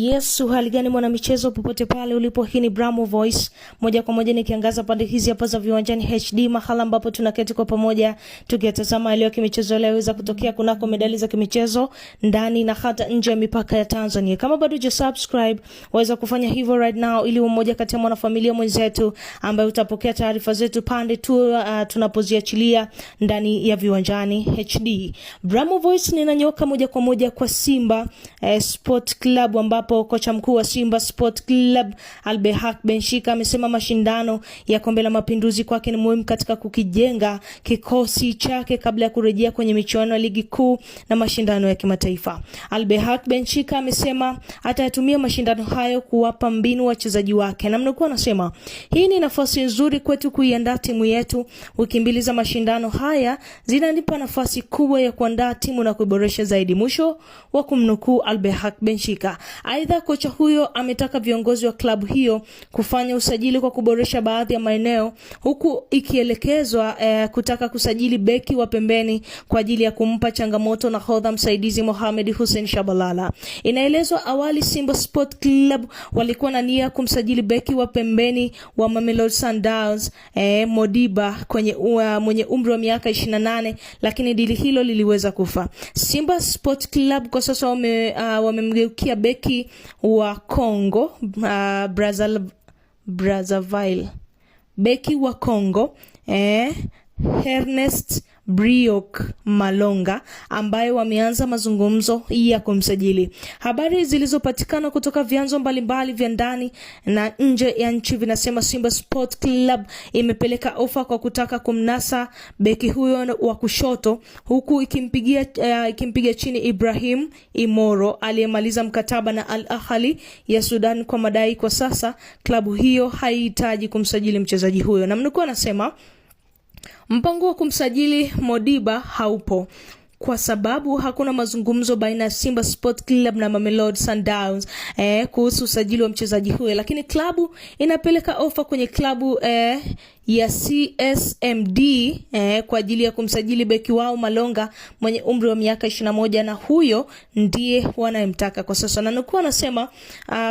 Yes, hali gani mwanamichezo, popote pale ulipo, hii ni Bramo Voice moja kwa moja nikiangaza pande hizi hapa za Viwanjani HD, mahala ambapo tunaketi kwa pamoja tukitazama yaliyo kimichezo yaliyoweza kutokea kunako medali za kimichezo ndani na hata nje ya mipaka ya Tanzania. Kama bado hujasubscribe, waweza kufanya hivyo right now ili mmoja kati ya mwanafamilia mwenzetu ambaye utapokea taarifa zetu pande tu tunapoziachilia ndani ya Viwanjani HD. Bramo Voice ninanyoka moja kwa moja kwa Simba Sport Club, ambapo kocha mkuu wa Simba Sport Club Albehak Benshika amesema mashindano ya Kombe la Mapinduzi kwake ni muhimu katika kukijenga kikosi chake kabla ya kurejea kwenye michuano ya ligi kuu na mashindano ya kimataifa. Albehak Benshika amesema atayatumia mashindano hayo kuwapa mbinu wachezaji wake. Namnukuu, anasema hii ni nafasi nzuri kwetu kuiandaa timu yetu. Wiki mbili za mashindano haya zinanipa nafasi kubwa ya kuandaa timu na kuiboresha zaidi. Mwisho wa kumnukuu Albehak Benshika. Aidha, kocha huyo ametaka viongozi wa klabu hiyo kufanya usajili kwa kuboresha baadhi ya maeneo, huku ikielekezwa kutaka kusajili beki wa pembeni kwa ajili ya kumpa changamoto nahodha msaidizi Mohamed Hussein Shabalala. Inaelezwa awali Simba Sport Club walikuwa na nia kumsajili beki wa pembeni wa Mamelodi Sundowns Modiba mwenye umri wa miaka 28, lakini dili hilo liliweza kufa. Simba Sport Club kwa sasa wamemgeukia beki wa Congo Brazzaville, beki wa Congo Ernest Briok Malonga ambaye wameanza mazungumzo ya kumsajili. Habari zilizopatikana kutoka vyanzo mbalimbali vya ndani na nje ya nchi vinasema Simba Sport Club imepeleka ofa kwa kutaka kumnasa beki huyo wa kushoto, huku ikimpiga chini Ibrahim Imoro aliyemaliza mkataba na Al Ahly ya Sudan kwa madai kwa sasa klabu hiyo haihitaji kumsajili mchezaji huyo. Namnukuu, anasema mpango wa kumsajili Modiba haupo kwa sababu hakuna mazungumzo baina ya Simba Sport Club na Mamelodi Sundowns kuhusu usajili wa mchezaji huyo, lakini klabu inapeleka ofa kwenye klabu ya CSMD kwa ajili ya kumsajili beki wao Malonga mwenye umri wa miaka 21 na huyo ndiye wanayemtaka kwa sasa. Na nukuu anasema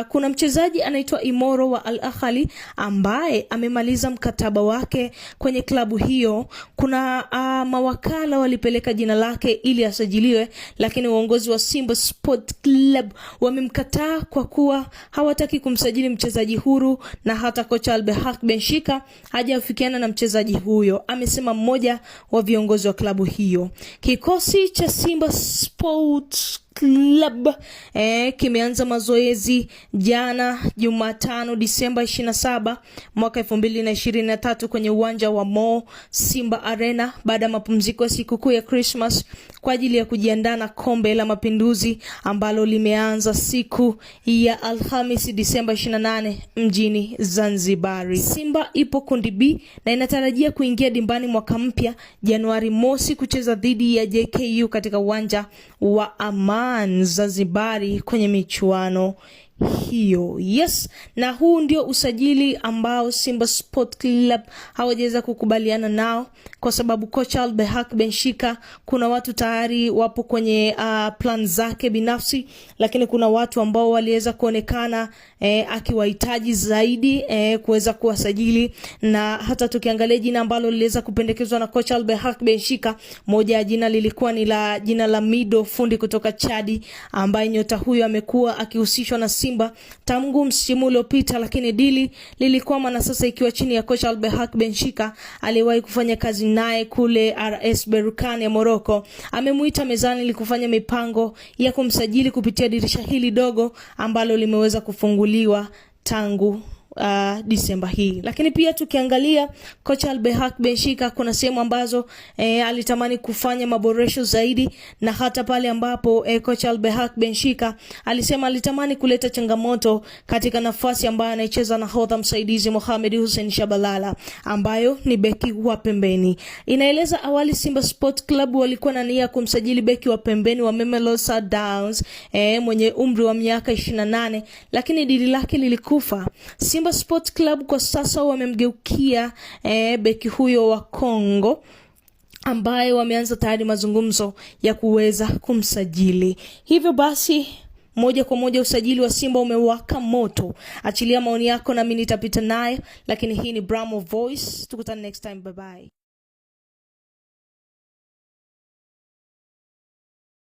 kuna mchezaji anaitwa Imoro wa Al Ahly ambaye amemaliza mkataba wake kwenye klabu hiyo. Kuna mawakala walipeleka jina lake ili asajiliwe, lakini uongozi wa Simba Sport Club wamemkataa kwa kuwa hawataki kumsajili mchezaji huru, na hata kocha Albehak Benshika hajafikiana na mchezaji huyo, amesema mmoja wa viongozi wa klabu hiyo. Kikosi cha Simba Sports Club kimeanza mazoezi jana Jumatano Disemba 27 mwaka 2023 kwenye uwanja wa Mo Simba Arena baada ya mapumziko ya sikukuu ya Christmas kwa ajili ya kujiandaa na Kombe la Mapinduzi ambalo limeanza siku ya Alhamisi Disemba 28 mjini Zanzibari. Simba ipo kundi B na inatarajia kuingia dimbani mwaka mpya Januari mosi kucheza dhidi ya JKU katika uwanja wa Aman Zanzibari kwenye michuano hiyo. Yes, na huu ndio usajili ambao Simba Sport Club hawajaweza kukubaliana nao kwa sababu kocha Albehak Benshika, kuna watu tayari wapo kwenye plan zake binafsi, lakini kuna watu ambao waliweza kuonekana akiwahitaji zaidi kuweza kuwasajili, na hata tukiangalia jina ambalo liliweza kupendekezwa na kocha Albehak Benshika, moja ya jina lilikuwa ni la jina la Mido fundi kutoka Chadi, ambaye nyota huyo amekuwa akihusishwa na Simba tangu msimu uliopita, lakini dili lilikwama na sasa ikiwa chini ya kocha Albehak Benshika aliyewahi kufanya kazi naye kule RS Berkane ya Morocco, amemuita mezani ili kufanya mipango ya kumsajili kupitia dirisha hili dogo ambalo limeweza kufunguliwa tangu Disemba hii. Lakini pia tukiangalia kocha Albehak Benshika kuna sehemu ambazo alitamani kufanya maboresho zaidi, na hata pale ambapo kocha Albehak Benshika alisema alitamani kuleta changamoto katika nafasi ambayo anaicheza nahodha msaidizi Mohamed Hussein Shabalala ambayo ni beki wa pembeni. Inaeleza awali Simba Sport Club walikuwa na nia kumsajili beki wa pembeni wa Mamelodi Sundowns mwenye umri wa miaka 28, lakini dili lake lilikufa. Simba Sport Club kwa sasa wamemgeukia beki huyo wa Kongo ambaye wameanza tayari mazungumzo ya kuweza kumsajili. Hivyo basi Moja kwa moja usajili wa Simba umewaka moto. Achilia maoni yako nami nitapita nayo, lakini hii ni Bramo Voice. Tukutane next time, bye bye.